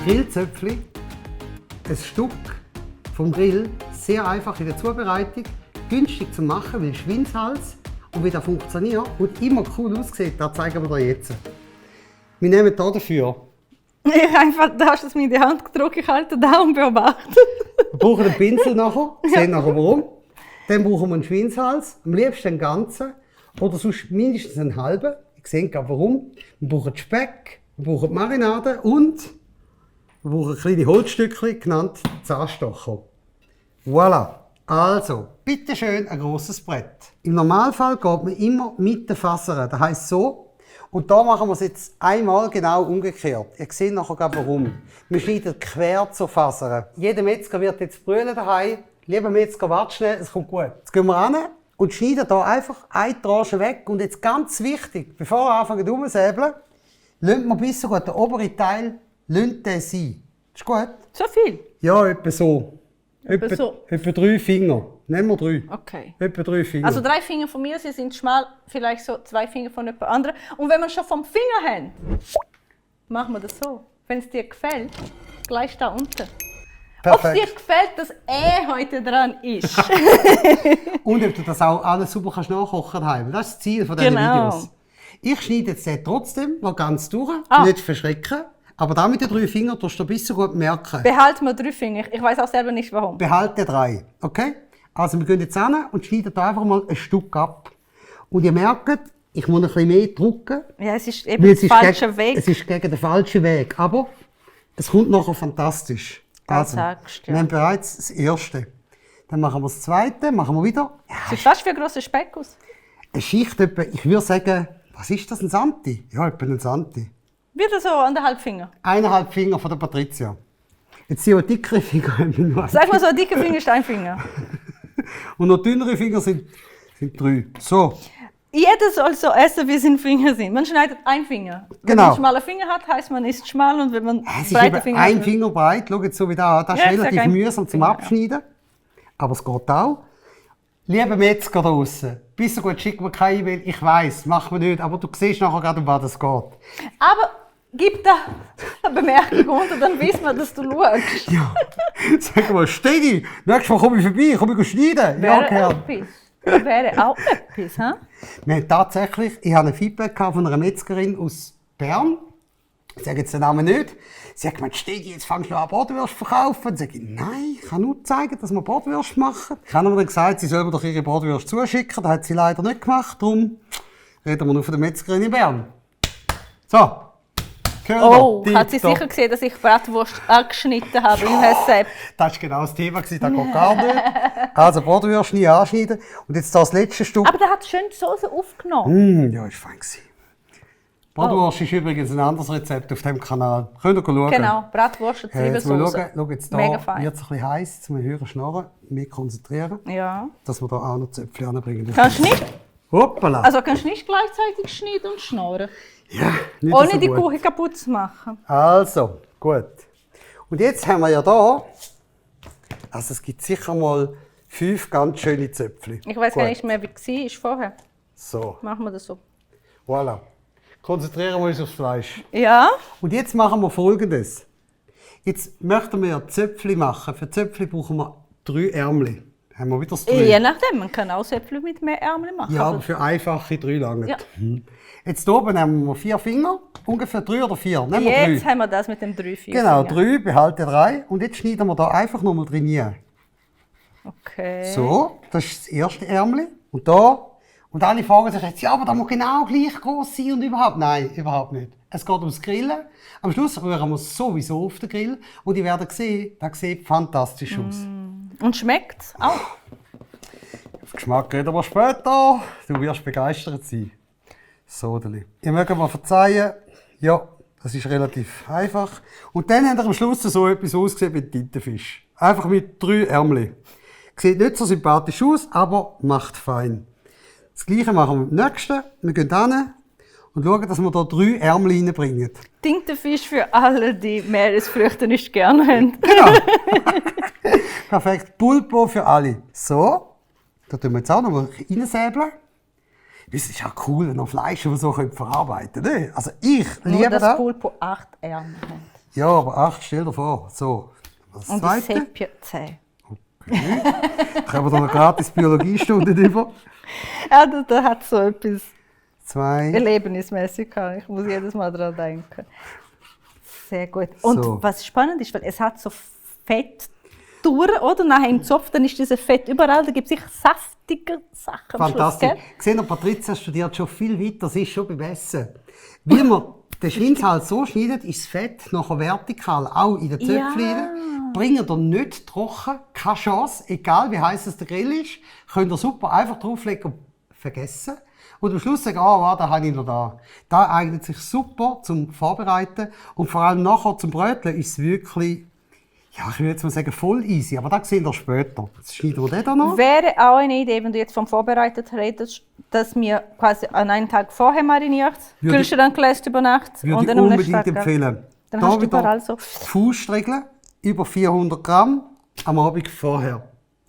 Grillzöpfli, ein Stück vom Grill, sehr einfach in der Zubereitung, günstig zu machen, weil Schwinshals und wie das funktioniert und immer cool aussieht, das zeigen wir dir jetzt. Wir nehmen hier dafür. Du hast es mir in die Hand gedrückt, ich halte da und beobachte. Wir brauchen einen Pinsel nachher, sehen nachher warum. Dann brauchen wir einen Schwinshals, am liebsten den ganzen oder sonst mindestens einen halben. Ich sehe gerade warum. Wir brauchen Speck, wir brauchen Marinade und wir brauchen kleine Holzstückchen, genannt Zahnstocher. Voilà. Also, bitteschön ein grosses Brett. Im Normalfall geht man immer mit den Fassern, das heisst so. Und da machen wir es jetzt einmal genau umgekehrt. Ihr seht nachher gerade warum. Wir schneiden quer zur Fassern. Jeder Metzger wird jetzt brüllen daheim. Lieber Metzger, warte schnell, es kommt gut. Jetzt gehen wir ran und schneiden hier einfach eine Tranche weg. Und jetzt ganz wichtig, bevor wir anfangen umzusäbeln, lassen wir bis gut den oberen Teil sein. Ist gut? So viel? Ja, etwa so. Etwa so. Etwa 3 Finger. Nehmen wir 3. Okay. Etwa 3 Finger. Also 3 Finger von mir, sie sind schmal, vielleicht so 2 Finger von jemand anderem. Und wenn wir schon vom Finger haben, machen wir das so. Wenn es dir gefällt, gleich da unten. Ob es dir gefällt, dass heute dran ist. Und ob du das auch alles super nachkochen kannst. Das ist das Ziel dieser Videos. Ich schneide jetzt den trotzdem noch ganz durch, nicht verschrecken. Aber da mit den 3 Fingern tust du ein bisschen gut merken. Behalte mal 3 Finger. Ich weiß auch selber nicht warum. Behalte 3. Okay? Also wir gehen jetzt hin und schneiden da einfach mal ein Stück ab. Und ihr merkt, ich muss ein bisschen mehr drücken. Ja, es ist eben der falsche Weg. Es ist gegen den falschen Weg. Aber es kommt nachher fantastisch. Also, wir haben bereits das erste. Dann machen wir das zweite, machen wir wieder. Sieht fast wie ein grosser Speck aus. Eine Schicht etwa, ich würde sagen, was ist das, ein Santi? Ja, etwa ein Santi. Wieder so 1,5 Finger? 1,5 Finger von der Patricia. Jetzt sind auch dickere Finger. Sag mal so, ein dicker Finger ist 1 Finger. Und noch dünnere Finger sind 3. So. Jeder soll so essen, wie seine Finger sind. Man schneidet einen Finger. Wenn man einen schmalen Finger hat, heisst man ist schmal. Und wenn man breite Finger hat, ein Finger breit. Schau jetzt so wie da. Das ist relativ mühsam zum Abschneiden. Aber es geht auch. Liebe Metzger da draussen, bist du gut, schick mir keine E-Mail. Ich weiss, machen wir nicht. Aber du siehst nachher gerade, um was es geht. Aber gib da eine Bemerkung unter, dann wissen wir, dass du schaust. Ja. Sag mal, Stedi, nächstes Mal komme ich vorbei, komme ich schneiden. Wäre auch etwas, hä? Wir haben tatsächlich, ich habe ein Feedback von einer Metzgerin aus Bern. Ich sage jetzt den Namen nicht. Sie hat gemeint, Stedi, jetzt fängst du an Bratwürste zu verkaufen. Dann sage ich, nein, ich kann nur zeigen, dass wir Bratwürste machen. Ich habe ihr dann gesagt, sie soll mir doch ihre Bratwürste zuschicken. Das hat sie leider nicht gemacht. Darum reden wir nur von der Metzgerin in Bern. So. Hat sie sicher gesehen, dass ich Bratwurst angeschnitten habe im Rezept? Das war genau das Thema, das geht gar nicht. Also Bratwürste nie anschneiden. Und jetzt das letzte Stück. Aber der hat schön die Soße aufgenommen. Ja, ist fein gewesen. Bratwurst ist übrigens ein anderes Rezept auf diesem Kanal. Könnt ihr schauen. Genau, Bratwurst und Zwiebelsauce. Schau jetzt da, mega fein. Wird es ein bisschen heiß, zum hören schnarren, mehr konzentrieren. Ja. Dass wir da auch noch Zöpfchen anbringen. Kannst du nicht? Hoppala. Also kannst du nicht gleichzeitig schneiden und schnurren? Ja, nicht ohne so die gut. Kuchen kaputt zu machen. Also, gut. Und jetzt haben wir ja da, also es gibt sicher mal 5 ganz schöne Zöpfchen. Ich weiß gar nicht mehr, wie es war vorher. So. Machen wir das so. Voilà. Konzentrieren wir uns aufs Fleisch. Ja. Und jetzt machen wir Folgendes. Jetzt möchten wir Zöpfchen machen. Für Zöpfchen brauchen wir 3 Ärmel. Haben wir wieder das 3? Je nachdem, man kann auch Zöpfchen mit mehr Ärmeln machen. Ja, aber für einfache 3 lange. Ja. Jetzt hier oben nehmen wir 4 Finger, ungefähr 3 oder 4. Nehmen wir 3. Jetzt haben wir das mit dem 3, 4 Genau, Finger. 3, behalte 3. Und jetzt schneiden wir da einfach nochmal drin. Okay. So, das ist das erste Ärmel. Und da. Und alle fragen sich jetzt, ja, aber das muss genau gleich groß sein und überhaupt. Nein, überhaupt nicht. Es geht ums Grillen. Am Schluss rühren wir es sowieso auf den Grill. Und ihr werdet sehen, das sieht fantastisch aus. Und schmeckt es auch? Auf Geschmack reden wir später. Du wirst begeistert sein. So, ihr mögt mir verzeihen. Ja, das ist relativ einfach. Und dann habt ihr am Schluss so etwas ausgesehen wie ein Tintenfisch. Einfach mit 3 Ärmeln. Sieht nicht so sympathisch aus, aber macht fein. Das Gleiche machen wir mit dem nächsten. Wir gehen hin und schauen, dass wir hier 3 Ärmel reinbringen. Tintenfisch für alle, die Meeresfrüchte nicht gerne haben. Genau. Perfekt. Pulpo für alle. So. Da tun wir jetzt auch noch mal reinsäbeln. Es ist ja cool, wenn man Fleisch so verarbeiten kann. Also ich liebe das. das. Pulpo 8 Ärmel hat. Ja, aber 8, stell dir vor. So, das Und zweite. die Sepia-Zähne. Da haben wir dann eine gratis Biologiestunde über. Ja, da hat so etwas 2. erlebnismäßig gehabt. Ich muss jedes Mal daran denken. Sehr gut. Und So. was spannend ist, weil es hat so Fett durch, oder? Nachher im Zopf, dann ist dieses Fett überall, da gibt es sicher saftige Sachen am Schluss, Fantastisch. gell? Gesehen, Patricia studiert schon viel weiter, sie ist schon beim Essen. Wie man den Schweinshals so schneidet, ist das Fett nachher vertikal, auch in den Zöpfchen rein. Bringen ihr nicht trocken, keine Chance, egal wie heiß es der Grill ist, könnt ihr super einfach drauflegen und vergessen. Und am Schluss sagen, da habe ich noch da. Das eignet sich super zum Vorbereiten und vor allem nachher zum Bröteln ist es wirklich, ja, ich würde jetzt mal sagen, voll easy, aber das sehen wir später. Jetzt schneiden wir den da noch. Wäre auch eine Idee, wenn du jetzt vom Vorbereitet redest, dass wir quasi an einen Tag vorher mariniert, Kühlschrank lässt über Nacht Würde und ich dann am nächsten unbedingt Tag. empfehlen. Dann Da hast du wieder überall so. Faustregeln, über 400 Gramm am Abend vorher.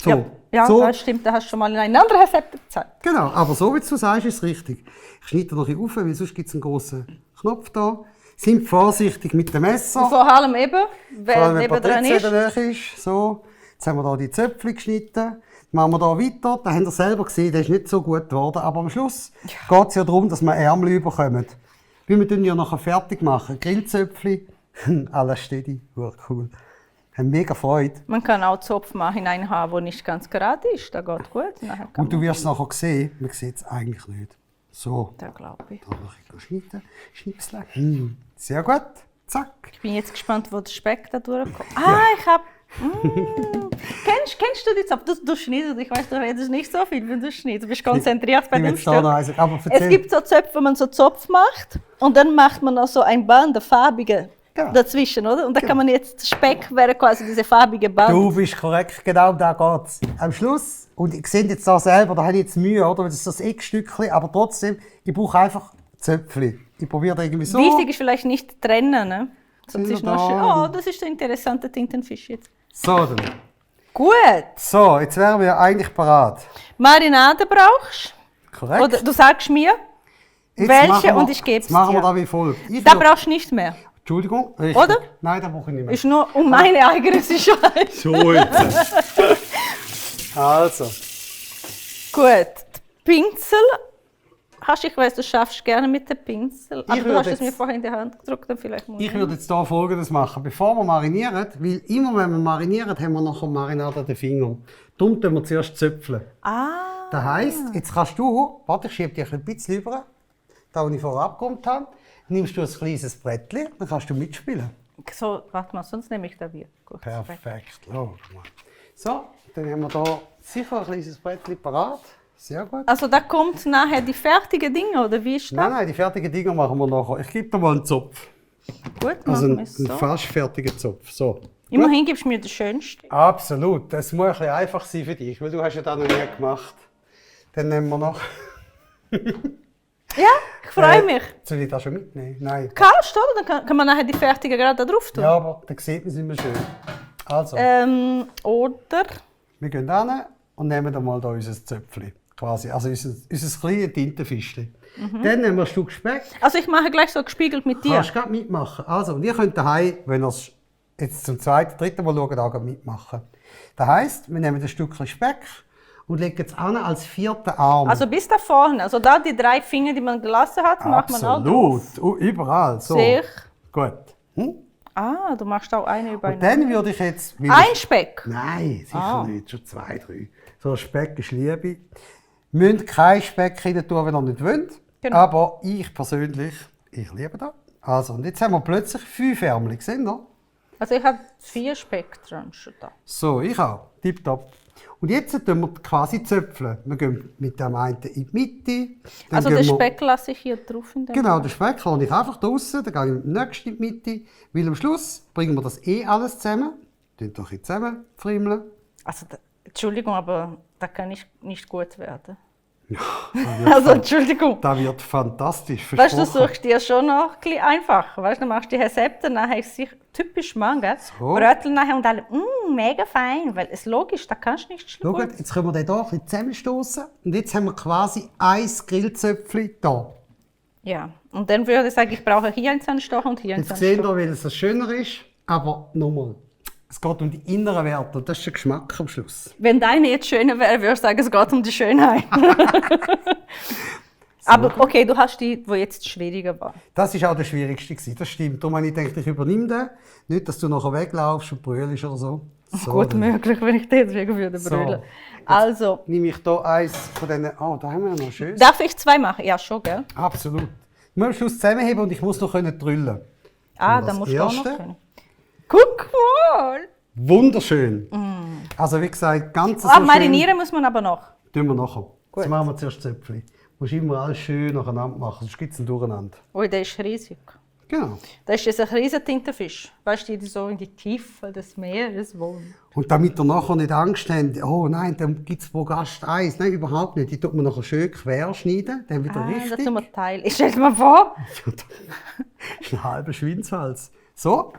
So. Ja, so. das stimmt, das hast du schon mal in einem anderen Rezept gezeigt. Genau, aber so wie du sagst, ist es richtig. Ich schneide noch ein bisschen auf, weil sonst gibt es einen grossen Knopf da. Sind vorsichtig mit dem Messer. Vor allem eben, Vor wer allem, wenn nebendran Patricia ist. in der Nähe ist. So. Jetzt haben wir hier die Zöpfchen geschnitten. Dann machen wir hier weiter. Da habt ihr selber gesehen, der ist nicht so gut geworden. Aber am Schluss geht es ja darum, dass wir Ärmel bekommen. Wie wir ja nachher fertig machen. Grillzöpfchen, alles steady, cool. Haben mega Freude. Man kann auch Zopf machen in einen haben, der nicht ganz gerade ist. Das geht gut. Nachher kann Und du wirst es nachher sehen, man sieht es eigentlich nicht. So, da glaube ich. da noch ein bisschen schneiden. Schnipseln. Sehr gut. Zack. Ich bin jetzt gespannt, wo der Speck da durchkommt. Ich habe. Kennst du die Zopf? Du schneidest, ich weiß, du redest nicht so viel, wenn du schneidest. Du bist konzentriert bei Ich dem will jetzt da noch Stück. eins. Aber Es erzähl. gibt so Zöpfe, wo man so Zopf macht und dann macht man noch so ein Band, der farbige Ja. dazwischen, oder? Und da kann man jetzt, Speck wäre quasi diese farbige Band. Du bist korrekt, genau da geht's. Am Schluss, und ich sehe jetzt da selber, da habe ich jetzt Mühe, oder? Das ist das Eckstückchen, aber trotzdem, ich brauche einfach Zöpfchen. Ich probiere irgendwie so. Wichtig ist vielleicht nicht trennen, ne? Sonst Sind ist wir noch schön. da? Oh, das ist der interessante Tintenfisch jetzt. So, dann. Gut. So, jetzt wären wir eigentlich parat. Marinade brauchst Korrekt. oder du sagst mir, Jetzt welche machen wir- und ich gebe es Jetzt machen wir dir. da wie folgt. Ich Da würd- brauchst du nicht mehr. Entschuldigung. Richtig. Oder? Nein, da brauche ich nicht mehr. Ist nur um meine eigene Sicherheit. So jetzt. Also, Gut. Pinsel. Ich weiss, du schaffst gerne mit dem Pinsel. Aber du würde hast es jetzt- mir vorhin in die Hand gedrückt, dann vielleicht mal. ich würde jetzt hier Folgendes machen. Bevor wir marinieren, weil immer wenn wir marinieren, haben wir nachher Marinade an den Fingern. Darum tun wir zuerst zöpfeln. Das heisst, jetzt kannst du, warte, ich schiebe dich ein bisschen rüber, da wo ich vorher abgeräumt habe, nimmst du ein kleines Brettchen, dann kannst du mitspielen. So, warte mal, sonst nehme ich da wieder. Gut, Perfekt. Oh, guck mal. So, dann haben wir hier sicher ein kleines Brettchen parat. Sehr gut. Also da kommt nachher die fertigen Dinge, oder wie ist das? Nein, die fertigen Dinger machen wir nachher. Ich gebe dir mal einen Zopf. Gut, Also machen einen wir es so. fast fertigen Zopf. So. Immerhin gibst du mir den schönsten. Absolut. Das muss ein bisschen einfach sein für dich, weil du hast ja das noch nie gemacht. Dann nehmen wir noch... Ja, ich freue mich. Soll ich das schon mitnehmen? Nein. Kannst du, oder? Dann kann man nachher die fertigen gerade da drauf tun. Ja, aber dann sieht man es nicht mehr schön. Also, Oder? wir gehen hin und nehmen dann mal da unser Zöpfchen. Quasi. Also unser kleines Tintenfischchen. Dann nehmen wir ein Stück Speck. Also ich mache gleich so gespiegelt mit dir. Kannst du gerade mitmachen. Also, und ihr könnt daheim, wenn ihr es jetzt zum zweiten, dritten Mal schaut, auch mitmachen. Das heisst, wir nehmen ein Stückchen Speck und legen es an als vierten Arm. Also bis da vorne, also da die 3 Finger, die man gelassen hat, macht man auch drauf. Absolut. Überall. So. Sehe ich. Gut. Hm? Du machst auch eine über Und eine. dann würde ich jetzt... weil Ein Speck? Nein, sicher nicht. Schon 2, 3. So Speck ist Liebe. Ihr müsst keinen Speck rein tun, wenn ihr nicht wollt. Genau. Aber ich persönlich, ich liebe das. Also, und jetzt haben wir plötzlich 5 Ärmel. Seht ihr? Also ich habe 4 Speck dran schon da. So, ich auch. Tipptopp. Und jetzt tun wir quasi zöpfeln. Wir gehen mit dem einen in die Mitte. Dann Also gehen den wir- Speck lasse ich hier drauf in dem Genau, den Speck lasse ich einfach draußen, dann gehe ich mit dem nächsten in die Mitte. Weil am Schluss bringen wir das alles zusammen. Tun doch ein zusammen friemeln. Also, Entschuldigung, aber da kann ich nicht gut werden. Das Also Entschuldigung. Das wird fantastisch. Weißt du, du versprochen. suchst dir schon noch ein bisschen einfach. Weißt du, dann machst du die Rezepte, nachher ist es typisch Mann, gell? So. Brötel nachher und alle, mega fein, weil es logisch, da kannst du nicht Schaut, schlucken. jetzt können wir den hier ein bisschen zusammenstoßen. Und jetzt haben wir quasi ein Grillzöpfchen hier. Ja, Und dann würde ich sagen, ich brauche hier einen Zahnstocher und hier einen Jetzt sehen Zahnstocher. wir, weil es schöner ist, aber nochmal, es geht um die inneren Werte und das ist der Geschmack am Schluss. Wenn deine jetzt schöner wäre, würde ich sagen, es geht um die Schönheit. Aber okay, du hast die, die jetzt schwieriger war. Das war auch der schwierigste gewesen, das stimmt. Darum habe ich gedacht, ich übernehme den. Nicht, dass du nachher weglaufst und brüllst oder so. Gut dann möglich, wenn ich den deswegen würde So. brüllen. Also, nehme ich hier eins von diesen. Oh, da haben wir ja noch schön. darf ich 2 machen? Ja, schon, gell? Absolut. Ich muss am Schluss zusammenheben und ich muss noch drüllen. Ah, Und dann das musst du auch noch Erste? können. Guck mal! Wunderschön. Also wie gesagt, ganz so Marinieren muss man aber noch. schön. Tun wir nachher. Gut. Jetzt machen wir zuerst Zöpfchen. Du musst immer alles schön nacheinander machen, sonst gibt es ein Durcheinander. Ui, der ist riesig. Genau. Das ist jetzt ein riesiger Tintenfisch. Weißt du, die so in die Tiefe des Meeres wohnen. Und damit ihr nachher nicht Angst habt, oh nein, dann gibt es pro Gast eins. Nein, überhaupt nicht. Die tut man nachher schön quer schneiden, dann wieder Das richtig. tun wir teilen. Ich stell dir mal vor. Das ist ein halber Schweinshals. So.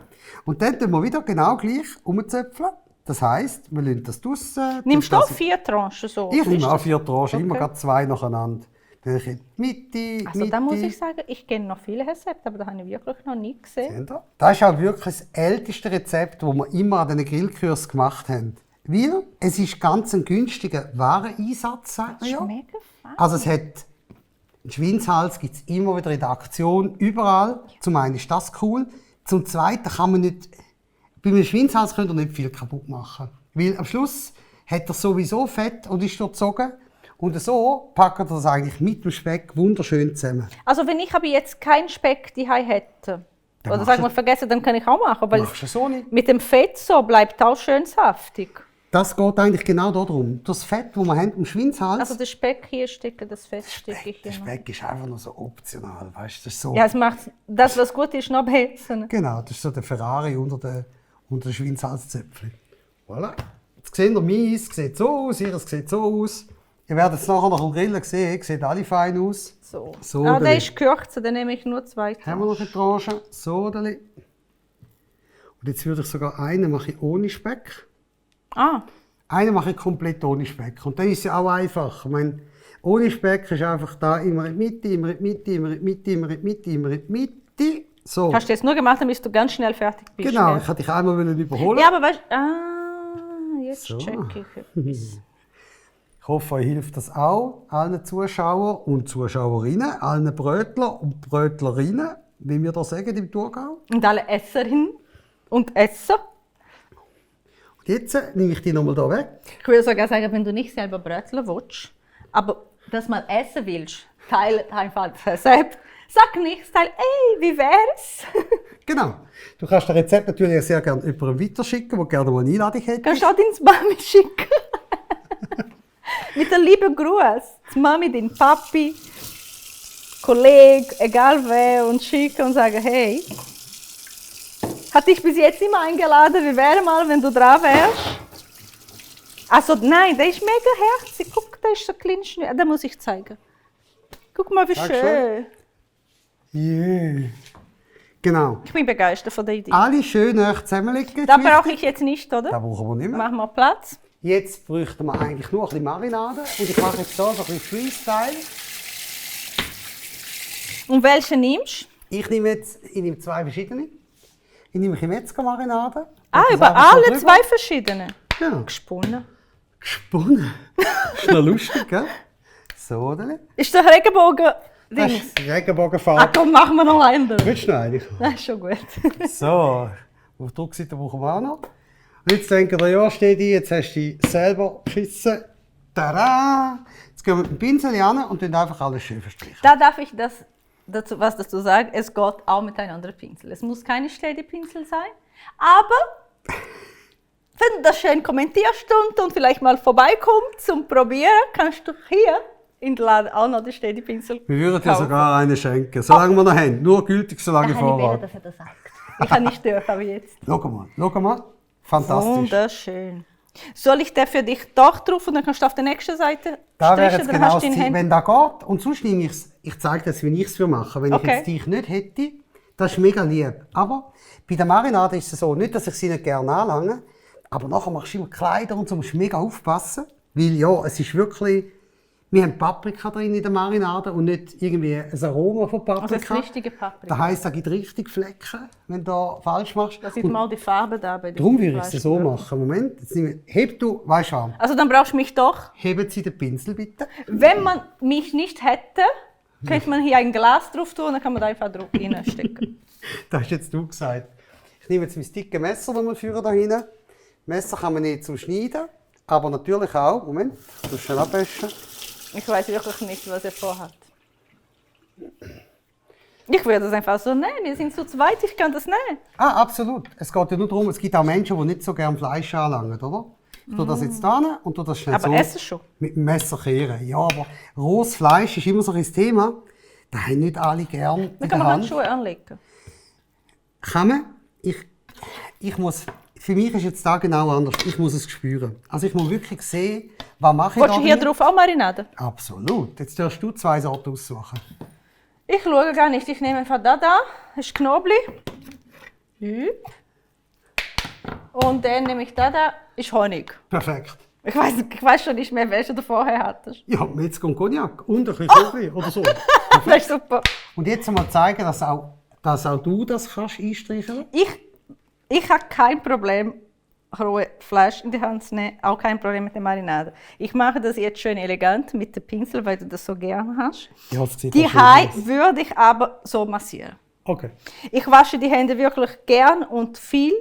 Und dann tun wir wieder genau gleich umzöpfeln. Das heisst, wir lassen das draussen. Nimmst du auch 4 Tranchen so? Ich nehme Ist auch das- 4 Tranchen, immer Okay. gerade 2 nacheinander. Dann in die Mitte, Also da muss ich sagen, ich kenne noch viele Rezepte, aber da habe ich wirklich noch nie gesehen. Seht ihr? Das ist auch wirklich das älteste Rezept, das wir immer an diesen Grillkursen gemacht haben. Weil es ist ganz ein günstiger Wareneinsatz, sagt man Das ist ja. mega fein. Also es hat einen Schweinshals gibt es immer wieder in der Aktion, überall. Zum einen ist das cool, zum zweiten kann man nicht, bei einem Schweinshals könnt ihr nicht viel kaputt machen. Weil am Schluss hat er sowieso Fett und ist durchzogen. Und so packt er das eigentlich mit dem Speck wunderschön zusammen. Also wenn ich aber jetzt keinen Speck die hätte, Dann oder machst sagen du- wir vergessen, dann kann ich auch machen, weil Machst du so nicht? mit dem Fett so bleibt auch schön saftig. Das geht eigentlich genau darum. Das Fett, das wir haben im Schweinshals, Also der Speck hier stecke, das Fett stecke ich der hier noch. Speck ist einfach nur so optional. Weißt? Das ist so, Ja, es macht das, was gut ist, noch besser. Genau, das ist so der Ferrari unter den Schweinshalszöpfchen. Voilà. Jetzt seht ihr, meins sieht so aus, ihres sieht so aus. Ihr werdet es nachher nach dem Grillen sehen, sieht alle fein aus. So. So, Ah, der dann ist kürzer, dann nehme ich nur 2. haben wir noch eine Tranche. So, dali. Und jetzt würde ich sogar einen mache ich ohne Speck. Ah, Einen mache ich komplett ohne Speck. Und dann ist es ja auch einfach. Ich meine, ohne Speck ist einfach da immer in die Mitte, immer in die Mitte, immer in die Mitte, immer in die Mitte, immer in die Mitte. So. hast du jetzt nur gemacht, damit du ganz schnell fertig bist. Genau, gell? ich wollte dich einmal überholen. Ja, aber weißt jetzt So. check ich etwas. Ich hoffe, euch hilft das auch, allen Zuschauern und Zuschauerinnen, allen Brötler und Brötlerinnen, wie wir das sagen im Thurgau. Und alle Esserinnen und Esser. Und jetzt nehme ich die nochmal hier weg. Ich würde sogar sagen, wenn du nicht selber Brötler willst, aber das mal essen willst, teile einfach das Rezept. Sag nicht, teile, ey, wie wär's? Genau. Du kannst das Rezept natürlich sehr gerne jemandem weiterschicken, der gerne mal eine Einladung hätte. Kannst du auch deine Mami schicken. Mit einem lieben Gruß. Die Mami, dein Papi, Kollege, egal wer, und schicken und sagen, hey, hat dich bis jetzt immer eingeladen, wie wäre mal, wenn du dran wärst? Also nein, der ist mega herzig. Guck, der ist so klein Schnee. Den muss ich zeigen. Guck mal, wie Sag schön. Yeah. Genau. Ich bin begeistert von der Idee. Alle schön euch zusammenlegen. Da brauche ich jetzt nicht, Da oder? brauchen wir nicht mehr. Machen wir Platz. Jetzt bräuchten wir eigentlich nur ein bisschen Marinade. Und ich mache jetzt hier so ein bisschen Freestyle. Und welche nimmst du? Ich nehme 2 verschiedene. Ich nehme ein Metzger-Marinade. Ah, Das über einfach so alle drüber. 2 verschiedene. Ja, Gesponnen. gesponnen. Ist noch lustig, gell? So, oder? Ist der Regenbogen Das Dings? ist Ah Regenbogenfarbe. komm, machen wir noch einen. Willst du noch eine? Das ist schon gut. So, auf der Rückseite brauchen wir auch noch. Und jetzt denkt ihr, ja, Stedi, jetzt hast du dich selber geschissen. Tada! Jetzt gehen wir mit dem Pinsel an und dann einfach alles schön verstrichen. Da darf ich was dazu sagen. Es geht auch mit einem anderen Pinsel. Es muss keine Städtepinsel sein. Aber wenn du das schön kommentierst und vielleicht mal vorbeikommt zum Probieren, kannst du hier in der Laden auch noch den Städtepinsel Wir würden dir kaufen. sogar einen schenken, solange wir noch haben. Nur gültig, solange Da ich habe ich Vorrat. dass er das sagt. Ich kann nicht dürfen, aber jetzt. Schau mal. Fantastisch. Wunderschön. Soll ich den für dich doch drauf und dann kannst du auf der nächsten Seite Da wäre strichen, jetzt dann genau hast das du in Ziel, Händen. wenn das geht. Und sonst nehme ich es, ich zeige das, wie ich es mache. Wenn ich Okay. jetzt dich nicht hätte, das ist mega lieb. Aber bei der Marinade ist es so, nicht, dass ich sie nicht gerne anlange, aber nachher machst du immer Kleider und so, musst du mega aufpassen. Weil ja, es ist wirklich, Wir haben Paprika drin in der Marinade und nicht irgendwie ein Aroma von Paprika. Also das richtige Paprika. Das heisst, da gibt es richtig Flecken, wenn du da falsch machst. Da sieht man auch die Farbe da bei dem Darum würde ich es Fleisch. so machen. Moment, jetzt heb du, weißt du, Also dann brauchst du mich doch. heben Sie den Pinsel bitte. Wenn man mich nicht hätte, könnte man hier ein Glas drauf tun und dann kann man da einfach drauf reinstecken. Das hast jetzt du gesagt. Ich nehme jetzt mein dickes Messer nochmal für da hinten. Messer kann man nicht zum Schneiden, aber natürlich auch. Moment, ich muss schnell abwaschen. Ich weiß wirklich nicht, was er vorhat. Ich würde das einfach so nehmen. Wir sind zu zweit, ich kann das nehmen. Ah, absolut. Es geht ja nur darum, es gibt auch Menschen, die nicht so gerne Fleisch anlangen, oder? Ich tue das jetzt da und tue das schnell Aber so essen schon. mit dem Messer kehren. Ja, aber rohes Fleisch ist immer so ein Thema. Das haben nicht alle gern in Dann der kann man Hand. Handschuhe anlegen. Kann man? Ich muss... Für mich ist jetzt da genau anders. Ich muss es spüren. Also ich muss wirklich sehen, was mache ich Willst da du hier drin? drauf auch Marinade? Absolut. Jetzt darfst du 2 Sorten aussuchen. Ich schaue gar nicht. Ich nehme einfach das ist Knoblauch. Hüp. Und dann nehme ich das ist Honig. Perfekt. Ich weiß schon nicht mehr, welchen du vorher hattest. Ja, Metzger und Cognac und ein bisschen Knoblauch oder so. Das ist super. Und jetzt mal zeigen, dass auch du das kannst einstreichen. Ich habe kein Problem, rohes Fleisch in die Hand zu nehmen, auch kein Problem mit der Marinade. Ich mache das jetzt schön elegant mit dem Pinsel, weil du das so gerne hast. Ja, das sieht Die auch schön Hai aus. würde ich aber so massieren. Okay. Ich wasche die Hände wirklich gern und viel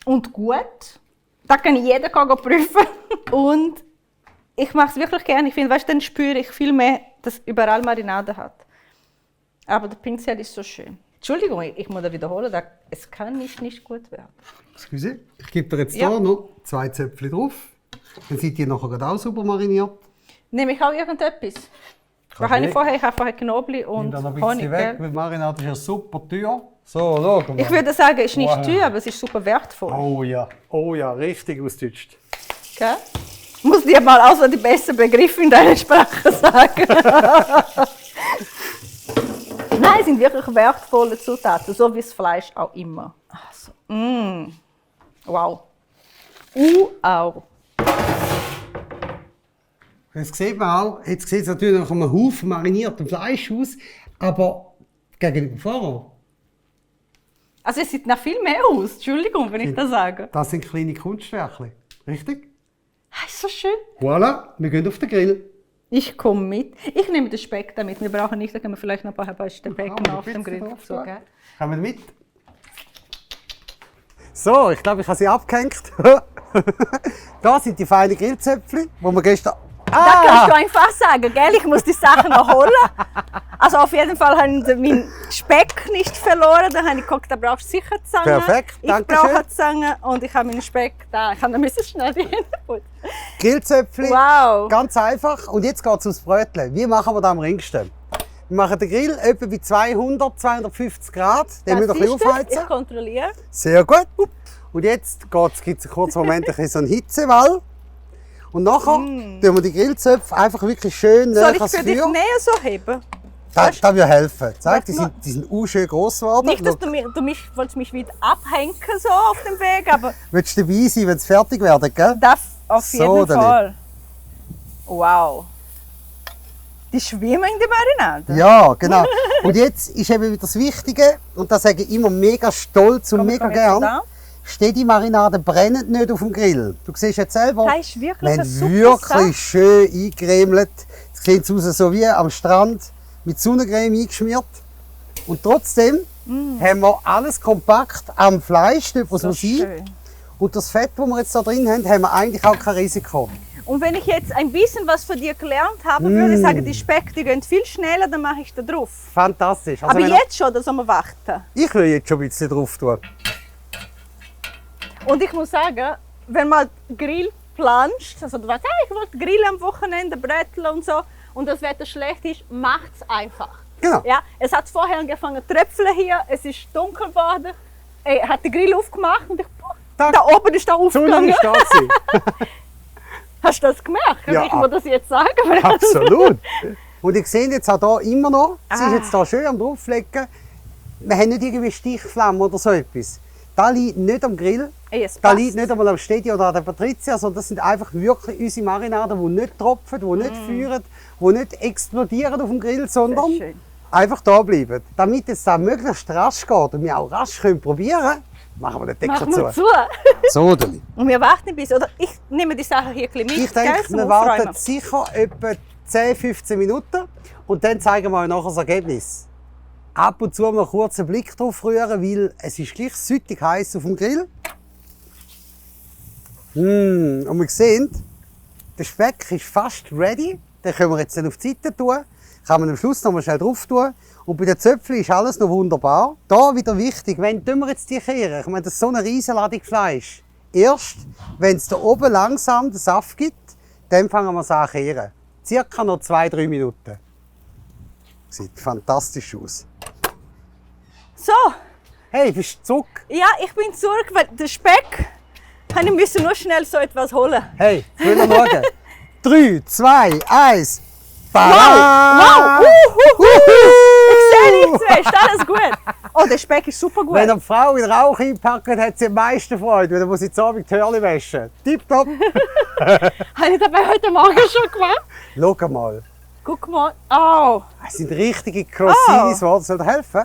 und gut. Da kann jeder prüfen. Und ich mache es wirklich gerne. Ich finde, weißt, dann spüre ich viel mehr, dass überall Marinade hat. Aber der Pinsel ist so schön. Entschuldigung, ich muss da wiederholen, es kann nicht gut werden. Excuse. Ich gebe dir jetzt Ja. hier noch 2 Zöpfchen drauf. Dann seid ihr nachher gerade auch super mariniert. Nehme ich auch irgendetwas? Kannst Was habe du ich vorher? Ich habe vorher Knoblauch und Nimm da noch ein Honig. bisschen weg, Gell? weil die Marinade ist ja super teuer. So, schau mal. Ich würde sagen, es ist nicht Wow. teuer, aber es ist super wertvoll. Oh ja, richtig ausgedeutscht. Gell? Ich muss dir mal auch so die besten Begriffe in deiner Sprache sagen. Nein, es sind wirklich wertvolle Zutaten, so wie das Fleisch auch immer. Also, wow. Auch. Jetzt sieht man auch, jetzt sieht es natürlich nach einem Haufen mariniertem Fleisch aus, aber gegenüber vorher, Also es sieht nach viel mehr aus. Entschuldigung, wenn ich das sage. das sind kleine Kunstwerke. Richtig? Ah, ist so schön. Voilà, wir gehen auf den Grill. Ich komme mit. Ich nehme den Speck damit. Wir brauchen nicht, da können wir vielleicht noch ein paar Speck Kann man auf dem ein bisschen Grill. drauf So, tun? gell? Kommen wir mit? So, ich glaube, ich habe sie abgehängt. Da sind die feinen Grillzöpfchen, die wir gestern... Da kannst du einfach sagen, gell? Ich muss die Sachen noch holen. Also auf jeden Fall habe ich meinen Speck nicht verloren. Dann habe ich geguckt, da brauchst du sicher Zange. Perfekt, ich danke brauche schön. eine Zange und ich habe meinen Speck da. Ich kann müssen schnell die Hände putzen. Grillzöpfchen, Wow. ganz einfach. Und jetzt geht es ums Brötchen. Wie machen wir das am ringsten? Wir machen den Grill etwa bei 200, 250 Grad. Den müssen wir ein bisschen siehst du? aufheizen. Ich kontrolliere. Sehr gut. Und jetzt gibt es einen kurzen Moment so einen Hitzewall. Und nachher tun wir die Grillzöpfe einfach wirklich schön Soll näher ich ans für dich Feuer. näher so heben? Das würde helfen. Zeig, Warte die sind schön gross geworden. Nicht, dass du mich wolltest mich wieder abhängen so auf dem Weg, aber Willst du dabei sein, wenn sie fertig werden, gell? das auf So, jeden Dani. Fall. Wow. Die schwimmen in der Marinade. Ja, genau. Und jetzt ist eben wieder das Wichtige, und das sage ich immer mega stolz und Komm, mega komm jetzt gern, da. steht die Marinade brennend nicht auf dem Grill. Du siehst jetzt selber, Das ist wirklich wir eine haben super wirklich schön eingeremelt. Es sieht aus so wie am Strand mit Sonnencreme eingeschmiert. Und trotzdem haben wir alles kompakt am Fleisch, dort wo es So muss sein. schön. Und das Fett, das wir jetzt da drin haben, haben wir eigentlich auch kein Risiko. Und wenn ich jetzt ein bisschen was von dir gelernt habe, würde ich sagen, die Speck, die gehen viel schneller, dann mache ich da drauf. Fantastisch. Also Aber wenn jetzt schon, da soll man warten. ich will jetzt schon ein bisschen drauf tun. Und ich muss sagen, wenn man Grill planscht, also du weißt, ich wollte grillen am Wochenende, Brettl und so, und das Wetter schlecht ist, macht es einfach. Genau. Ja, es hat vorher angefangen zu tröpfeln hier, es ist dunkel geworden, er hat den Grill aufgemacht und ich, Da- da oben ist der Die Sonne aufgegangen. ist da gewesen. Hast du das gemerkt? Ja, Ich muss das jetzt sagen. weil- Absolut. Und ich sehe jetzt auch hier immer noch, sie ist Ah. jetzt hier schön am Drauflegen. Wir haben nicht irgendwie Stichflamme oder so etwas. Das liegt nicht am Grill, Ey, es das passt. liegt nicht einmal am Stedi oder an der Patricia, sondern das sind einfach wirklich unsere Marinaden, die nicht tropfen, die nicht feuern, die nicht explodieren auf dem Grill, sondern Sehr schön. einfach da bleiben. Damit es da möglichst rasch geht und wir auch rasch probieren können, machen wir den Deckel Machen wir zu. zu. So, Deli. Und wir warten bis, oder ich nehme die Sache hier ein bisschen mit. Ich denke, gell, zum wir Aufräumen. warten sicher etwa 10, 15 Minuten und dann zeigen wir euch nachher das Ergebnis. Ab und zu mal kurz einen Blick drauf rühren, weil es ist gleich süttig heiß auf dem Grill. Und wir sehen, der Speck ist fast ready. Den können wir jetzt dann auf die Seite tun. Kann man am Schluss noch mal schnell drauf tun. Und bei den Zöpfchen ist alles noch wunderbar. Da wieder wichtig, wenn wir jetzt die kehren, ich meine, das ist so eine riesen Ladung Fleisch. Erst, wenn es da oben langsam den Saft gibt, dann fangen wir es an zu kehren. Circa noch 2-3 Minuten. Sieht fantastisch aus. So, Hey, bist du zurück? ja, ich bin zurück, weil der Speck, ich musste nur schnell so etwas holen. Hey, will er schauen? 3, 2, 1. Wow! Ich sehe nichts mehr, ist alles gut? Oh, der Speck ist super gut. Wenn eine Frau in Rauch einpackt, hat sie am meisten Freude, weil dann muss sie zu Abend die Hörli waschen. Tipptopp! Habe ich dabei heute Morgen schon gemacht? Schau mal, Guck mal. Oh. es sind richtige Croissants, oh. Soll dir helfen?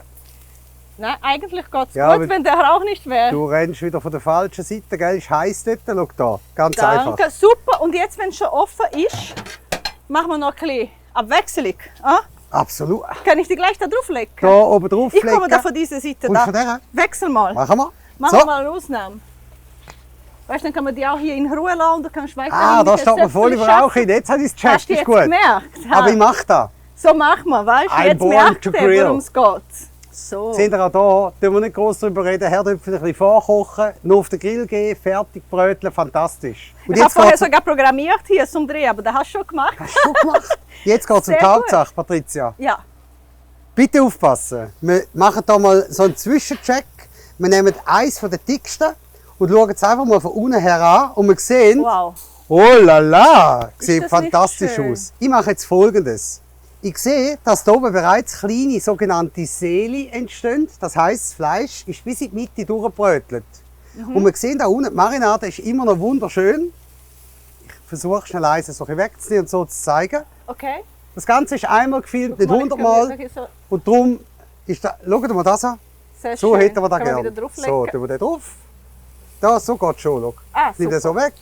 Nein, eigentlich geht es Ja, gut, wenn der Rauch nicht wäre. Du rennst wieder von der falschen Seite, gell? Ist heiß dort, schau da. Ganz einfach. Danke, super. Und jetzt, wenn es schon offen ist, machen wir noch ein bisschen Abwechslung. Ah? Absolut. Kann ich die gleich da drauflegen? Da oben drauf Ich komme da von dieser Seite. Kommst du von der? Wechsel mal. Machen wir. Machen wir So. mal eine Ausnahme. Weißt du, dann kann man die auch hier in Ruhe lassen und dann kannst du weiter Ah, da steht man voll über Rauch hin. Jetzt habe ich es Hast gecheckt, du ist jetzt gut. gemerkt? Aber ich mache das. So machen wir, weißt du? I'm Jetzt born merkt to ihr, grill. worum es geht. So. Seht ihr auch hier, tun wir nicht groß darüber reden, Herdöpfel ein bisschen vorkochen, nur auf den Grill gehen, fertig bröteln, fantastisch. Und Ich habe vorher geht's- sogar programmiert hier zum Drehen, aber das hast du schon gemacht. Hast du schon gemacht? Jetzt geht es um Sehr die Hauptsache, Patricia. Ja. Bitte aufpassen. Wir machen hier mal so einen Zwischencheck. Wir nehmen eins von den dicksten und schauen es einfach mal von unten her an und wir sehen, Wow. oh la la, Ist sieht das fantastisch nicht schön? aus. Ich mache jetzt Folgendes. Ich sehe, dass hier oben bereits kleine sogenannte Seli entstehen. Das heisst, das Fleisch ist bis in die Mitte durchgebrötelt. Und wir sehen da unten, die Marinade ist immer noch wunderschön. Ich versuche schnell eins so ein bisschen wegzunehmen und so zu zeigen. Okay. Das Ganze ist einmal gefilmt, nicht Guck mal, 100 ich kann Mal. wirklich so Und darum ist da, schaut mal das an. sehr So schön. hätten wir das Kann man gerne. wieder drauflegen. So, tun wir den drauf. Da, so geht es schon. Schau. Ah, Nimm den super. so weg.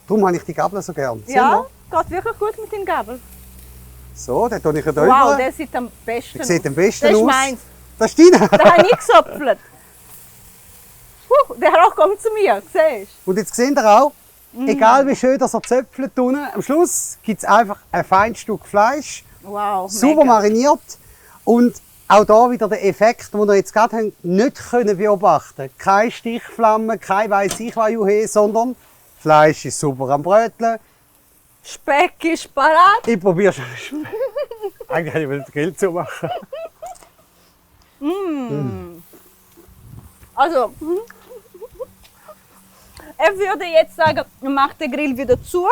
Darum habe ich die Gabel so gern. Sehen Ja, wir? geht wirklich gut mit den Gabel. So, dann tue ich ihn da Wow, rüber. der sieht am besten Der sieht aus. am besten Das ist aus. meins. Das ist deiner. Den habe ich gesopfelt. Der Rauch kommt zu mir, siehst Und jetzt seht ihr auch, egal wie schön das er zöpfelt unten, am Schluss gibt es einfach ein feines Stück Fleisch, du? Wow, sauber mega. mariniert. Und auch da wieder der Effekt, den wir jetzt gerade haben, nicht können beobachten. Keine Stichflamme, kein weiss ich was juhe, sondern das Fleisch ist super am Bröteln. Speck ist parat. Ich probiere schon. Eigentlich will ich den Grill zumachen. Also, er würde jetzt sagen, man macht den Grill wieder zu.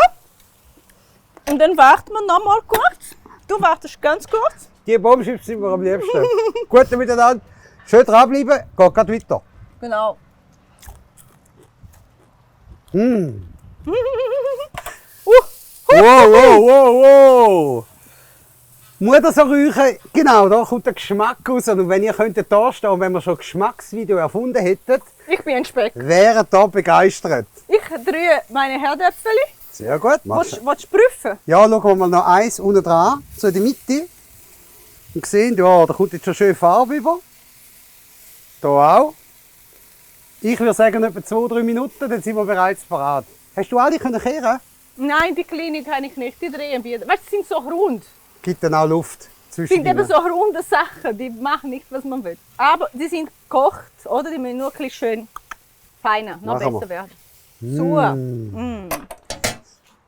Und dann warten wir noch mal kurz. Du wartest ganz kurz. Die Bombschips sind mir am liebsten. Gut miteinander. Schön dranbleiben, geht gerade weiter. Genau. Wow, wow, wow, wow! Mutter so räuchen, genau, da kommt der Geschmack raus. Und wenn ihr könntet da stehen und wenn wir schon ein Geschmacksvideo erfunden hättet, Ich bin ein Speck. wären da begeistert. Ich drehe meine Herdöpfel. Sehr gut. Willst du prüfen? Ja, schauen wir mal noch eins unten dran, so in der Mitte. Und sehen, ja, da kommt jetzt schon schön Farbe über. Da auch. Ich würde sagen, etwa 2-3 Minuten, dann sind wir bereits parat. Hast du alle kehren können? Nein, die kleinen kann ich nicht. Die drehen wieder. Weißt du, die sind so rund. Gibt dann auch Luft Das zwischen sind eben ihnen. so runde Sachen, die machen nicht, was man will. Aber die sind gekocht, oder? Die müssen nur ein bisschen schön feiner, noch Machen wir. besser werden. So.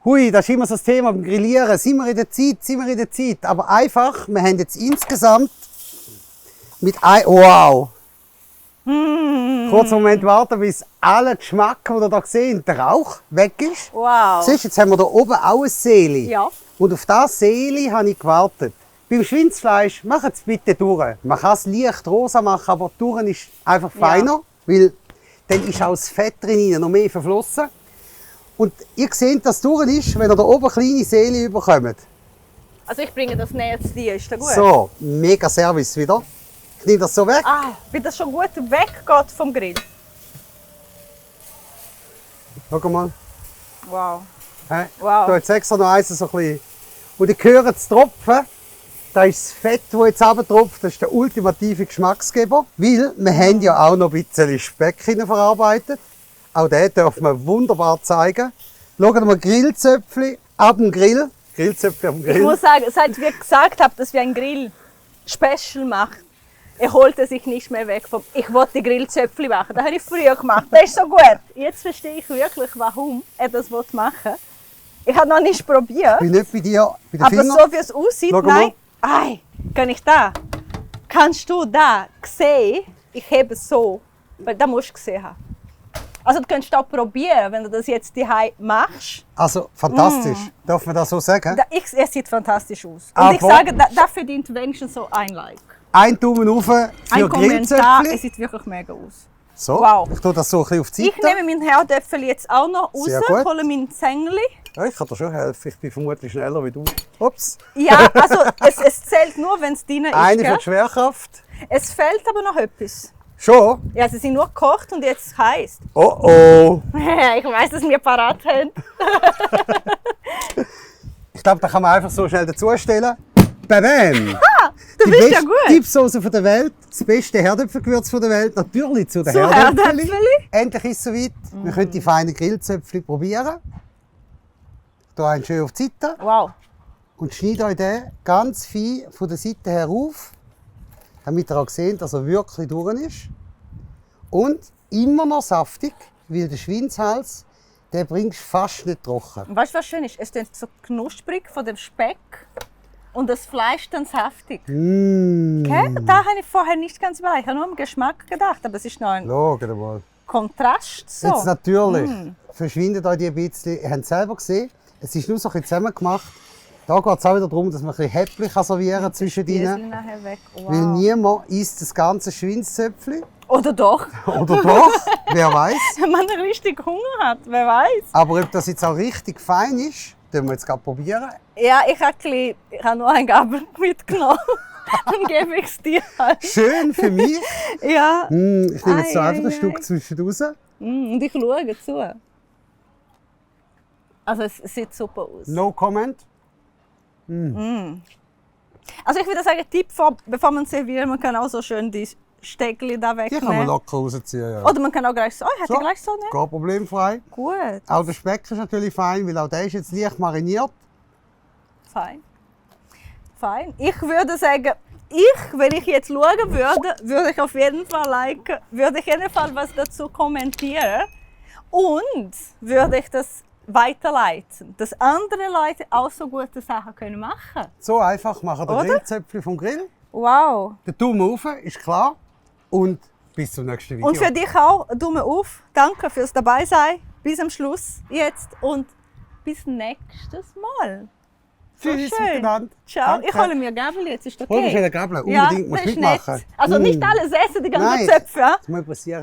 Hui, das ist immer so das Thema beim Grillieren. Sind wir in der Zeit, sind wir in der Zeit. Aber einfach, wir haben jetzt insgesamt mit ein... Wow! Kurz einen Moment warten, bis aller Geschmack, den ihr hier seht, der Rauch weg ist. Wow. Siehst du, jetzt haben wir hier oben auch ein Seeli. Ja. Und auf das Seeli habe ich gewartet. Beim Schweinsfleisch, macht es bitte durch. Man kann es leicht rosa machen, aber durch ist einfach feiner. Weil dann ist auch das Fett drin noch mehr verflossen. Und ihr seht, dass es durch ist, wenn ihr da oben kleine Seele bekommt. Also ich bringe das näher zu dir, ist das gut? So, mega Service wieder. Ich nehme das so weg. Ah, wie das schon gut weggeht vom Grill. Schau mal. Wow. He? Wow. Da jetzt extra noch eins so ein bisschen. Und ihr hört es tropfen. Das ist das Fett, das jetzt runtertropft. Das ist der ultimative Geschmacksgeber. Weil wir haben ja auch noch ein bisschen Speck verarbeitet. Auch den dürfen wir wunderbar zeigen. Schauen wir Grillzöpfchen ab dem Grill. Grillzöpfchen ab dem Grill. Ich muss sagen, seit wir gesagt haben, dass wir ein Grill-Special machen, er holte sich nicht mehr weg vom «Ich wollte die Grillzöpfchen machen». Das habe ich früher gemacht. Das ist so gut. Jetzt verstehe ich wirklich, warum er das machen will. Ich habe noch nicht probiert. Ich bin nicht bei dir, bei den Aber Fingern. so wie es aussieht, Schau mal. nein. Ei, kann ich da? Kannst du da sehen? Ich hebe so, weil da musst du gesehen haben. Also du könntest auch probieren, wenn du das jetzt daheim machst. Also fantastisch. Darf man das so sagen? Es sieht fantastisch aus. Und Aber ich sage, da verdient wenigstens so ein Like. Ein Daumen rauf für Ein Kommentar, Grillzöpfchen. es sieht wirklich mega aus. So, Wow. ich tue das so ein bisschen auf die Ich Seite. nehme meinen Herdöpfel jetzt auch noch raus, Sehr gut. hole mein Zängli. Ja, ich kann dir schon helfen. Ich bin vermutlich schneller wie du. Ups. Ja, also es zählt nur, wenn es drin ist. Eine für Gell? die Schwerkraft. Es fehlt aber noch etwas. Schon? Ja, sie sind nur gekocht und jetzt heiß. Oh oh. Ich weiß, dass wir parat haben. Ich glaube, da kann man einfach so schnell dazustellen. Bam! Du Die bist ja beste gut. Tippsoße der Welt, das beste Herdöpfelgewürz der Welt, natürlich zu den Zu Herdöpfeln. Herdöpfeli? Endlich ist es soweit. Wir können die feinen Grillzöpfchen probieren. Hier einen schön auf die Seite Wow. und schneide euch den ganz fein von der Seite her auf, damit ihr auch seht, dass er wirklich durch ist. Und immer noch saftig, weil der Schweinshals, den bringst du fast nicht trocken. Und weißt du, was schön ist? Es ist so knusprig von dem Speck und das Fleisch dann saftig. Mmh. Okay? Da habe ich vorher nicht ganz überlegt. Ich habe nur am Geschmack gedacht, aber es ist noch ein Schaut mal. Kontrast. So. Jetzt natürlich verschwindet euch die ein bisschen. Ihr habt es selber gesehen, es ist nur so ein bisschen zusammengemacht. Da geht es auch wieder darum, dass man ein bisschen Häppchen servieren kann zwischen Die ihnen. sind nachher weg. Weil Wow. niemand isst das ganze Schweinszöpfchen. Oder doch, Oder doch, wer weiß. wenn man richtig Hunger hat, wer weiß. Aber ob das jetzt auch richtig fein ist, können wir jetzt gerade probieren. Ja, ich habe nur ein Gabel mitgenommen. Dann gebe ich es dir halt. Schön für mich. Ja. Ich nehme jetzt so Ei, einfach ein ei, Stück ei. zwischen raus. Und ich schaue zu. Also es sieht super aus. No comment. Also ich würde sagen, Tipp, bevor man serviert, man kann auch so schön die Steckli da Die kann man wegnehmen. locker rausziehen. Ja. Oder man kann auch gleich so, hätte So. ich gleich so nehmen? Kein problemfrei. Gut, Auch der Speck ist natürlich fein, weil auch der ist jetzt leicht mariniert. fein. Fein. Ich würde sagen, wenn ich jetzt schauen würde, würde ich auf jeden Fall liken, würde ich auf jeden Fall was dazu kommentieren und würde ich das weiterleiten, dass andere Leute auch so gute Sachen können machen. So einfach machen wir Oder? Grillzöpfchen vom Grill. Wow. Der Daumen rauf, ist klar. Und bis zum nächsten Video. Und für dich auch, Daumen auf. Danke fürs Dabeisein. Bis am Schluss jetzt und bis nächstes Mal. Tschüss schön. miteinander. Ciao. Danke. Ich hole mir Gabel jetzt, ist okay? Hol mir schnell eine Gabel. Ja, Unbedingt, musst das ist mitmachen. nett. Also nicht alles essen, die ganzen Nein. Zöpfe. Ja? Das muss passieren.